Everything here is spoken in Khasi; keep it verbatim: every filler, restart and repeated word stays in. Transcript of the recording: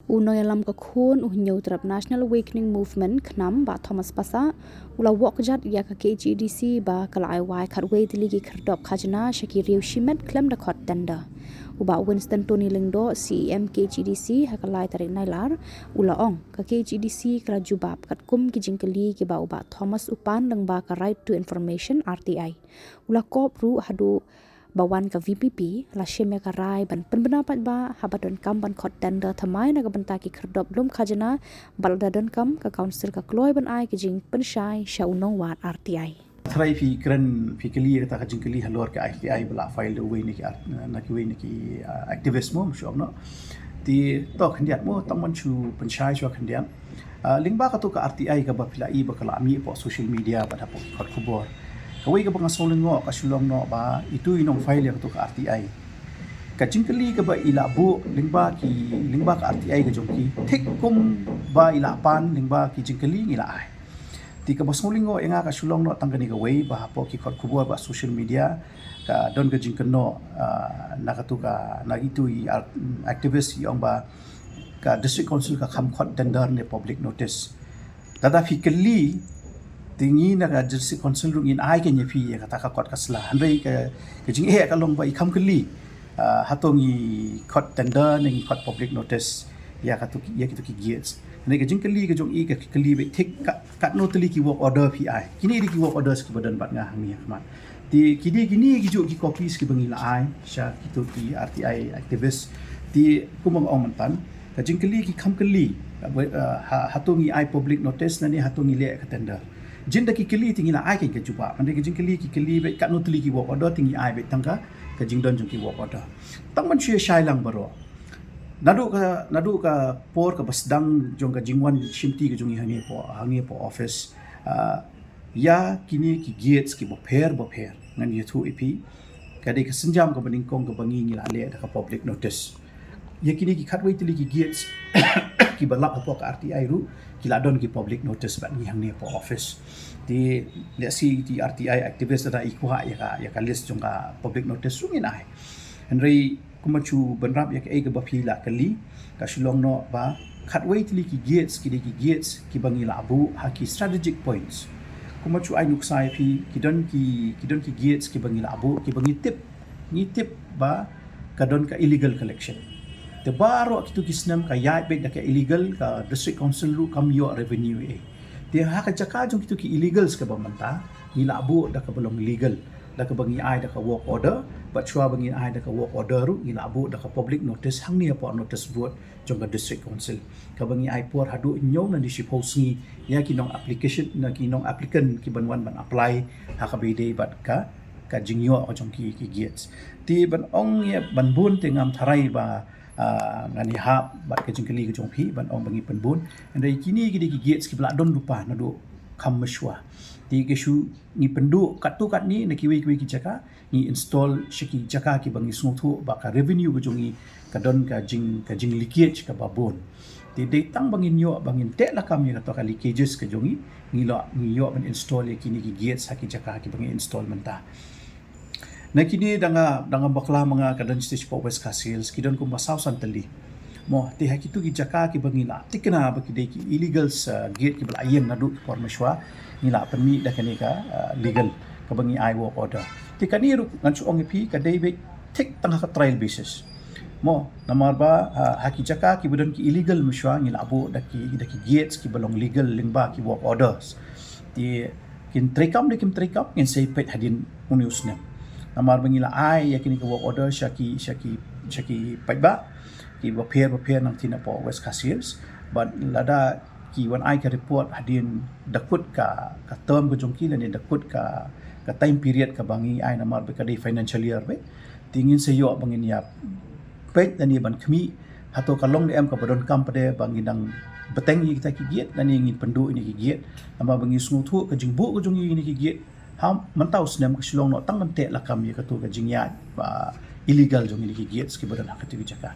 U nongïalam ka khun u Hynñiewtrep National Awakening Movement KHNAM, Bah Thomas Passah, u la wad kjat ïa ka KHADC ba ka la ai wai khatwei tylli ki khyrdop khajna sha ki riew shimet khlem da khot tender. U Bah Winston Tony Lyngdoh, CEM KHADC, ha ka lai tarik Nailar, u la ong ka KHADC ka la jubab katkum ki jingkylli kiba u Bah Thomas u pan lyngba ka Right to Information, RTI. U la kop ruh haduh ba wan ka VPP la shim ïa ka rai ban pynbna paidbah haba donkam ban khot tender thymmai na ka bynta ki khyrdop lum khajna, bad lada donkam ka Council ka kloi ban ai ka jingpynshai sha u nongwad RTI. Tharai phi kren, phi kylli ïa kata ka jingkylli halor ka RTI ba la file da uwei na ki art-, na kiwei na ki, ah, activist mo, shu ong noh. Te to khyndiat mo, tang ban shu pynshai shuwa khyndiat. Ah, lyngba katu ka RTI kaba phi la i ba ka la mih hapoh social media bad hapoh ki kot khubor. Kawei kaba nga sngew lyngngoh ka shu long noh ba itu i nong file ïa katu ka RTI, ka jingkylli kaba i la buh lyngba ki, lyngba ka RTI ka jong ki, thik kumba i la pan lyngba ki jingkylli ngi la ai. Te kaba sngew lyngngoh ïa nga ka shu long noh tang kane kawei ba hapoh ki kot khubor bad social media ka don ka jingkynnoh, ah, na katu ka, na itu i art-, activist i ong ba ka District Council ka kham khot tender ne public notice. Lada phi kylli, te ngi na ka District Council ruh ngin ai keiñ ïa phi ïa kata ka kot ka sla. Hynrei ka, ka jingeh ka long ba i kham kylli, ah, hato ngi khot tender ne ngi khot public notice ïa katu ki, ïa kitu ki gates. Hynrei ka jingkylli ka jong i ka kylli beit thik ka, katno tylli ki work order phi ai. Kine dei ki work orders kiba don bad nga hangne ha khmat. Te ki dei kine ki juh ki copies kiba ngi la ai sha kitu ki RTI activist. Te kumba nga ong myntan, ka jingkylli ki kham kylli, uh, ha, hato ngi ai public notice ne hato ngi leh ka tender. Jin da ki kylli te ngi la ai keiñ ka jubab. Hynrei ka jingkylli ki kylli beit katno tylli ki work order, te ngi ai beit tang ka, ka jingdon jong ki work order. Tang ban shu ïa shai lang baroh. Naduh ka, naduh ka por kaba sdang jong ka jingwan shimti ka jong ngi hangne hapoh, hangne hapoh office, ah, ïa kine ki gates kiba pher ba pher, ngan ïathuh ïa phi, ka dei ka sienjam kaba nyngkong kaba ngi, ngi la leh da ka public notice. Ïa kine ki khatwei tylli ki gates kiba lap hapoh ka RTI ruh ki la don ki public notice bad ngi hangne hapoh office. Te lehse ïa ki RTI activist lada i kwah ïa ka, ïa ka list jong ka public notice ruh ngin ai. Hynrei kumba shu bynrap ïa kaei kaba phi la kylli, ka shu long noh ba khatwei tylli ki gates ki dei ki gates kiba ngi la buh ha ki strategic points. Kumba shu ai nuksa ïa phi, ki don ki, ki don ki gates kiba ngi la buh, kiba ngi tip, ngi tip ba ka don ka illegal collection. Te baroh kitu ki snem ka ïaid beit da ka illegal, ka District Council ruh kam ïoh revenue ei. Te ha ka jaka jong kitu ki illegals kaba mynta, ngi la buh da kaba long legal, da kaba ngi ai da ka work order, bad shuwa ba ngi ai da ka work order ruh ngi la buh da ka public notice hangne hapoh notice board jong ka District Council, kaba ngi ai por haduh hynñiew ne shiphew sngi ïa ki nong application, na ki nong applicant kiban wan ban apply ha kaba ïadei bad ka, ka jingïoh ka jong ki, ki gates. Te ban ong ïa ban bun te ngam tharai ba, ah, ngan ïahap bad ka jingkylli ka jong phi ban ong ba ngi pynbun. Hynrei kine ki dei ki gates kiba la don lypa naduh kham mynshuwa. Te ka shu ngi pynduh katto katne na kiwei kiwei ki jaka, ngi install sha ki jaka kiba ngi sngewthuh ba ka revenue ka jong ngi ka don ka jing, ka jingleakage kaba bun. Te dei tang ba ngin ïoh, ba ngin teh lakam ïa kata ka leakages ka jong ngi, ngi la, ngi ïoh ban install ïa kine ki gates ha ki jaka kiba ngi install mynta. Na kine da nga, da nga bakla ma nga ka don stage hapoh West Khasi Hills, ki don kumba saw san tylli. Mo, te ha kitu ki jaka kiba ngi la thikna ba ki dei ki illegals, ah, gate kiba la ïeng naduh ki por mynshuwa, ngi la pynmih da kane ka, ah, legal, kaba ngi ai work order. Te kane ruh ngan shu ong ïa phi ka dei beit thik tang ha ka trial basis. Mo, namar ba, ah, ha ki jaka kiba don ki illegal mynshuwa ngi la buh da ki, da ki gates kiba long legal lyngba ki work orders. Te kin treikam ne kim treikam, ngin sa ïa peit hadien une u snem. Namar ba ngi la ai ïa kine ki work order sha ki, sha ki, sha ki paidbah kiba pher ba pher nangtei napoh West Khasi Hills. Bad lada ki wan ai ka report hadien da kut ka, ka term ka jong ki lane da kut ka, ka time period kaba ngi ai namar ba ka dei financial year beit. Te ngin sa ïoh ba ngin ïa peit lane ban khmih hato ka long ne em kaba donkam pat ba ngin dang bteng ïa kita ki gate lane ngin pynduh ïa kine ki gate. Namar ba ngi sngewthuh ka jingbuh ka jong ngi ïa kine ki gate ha mynta u snem ka shu long noh tang ban teh lakam ïa katu ka jingïaid ba illegal jong ngi ïa ki gates kiba don ha katu ki jaka.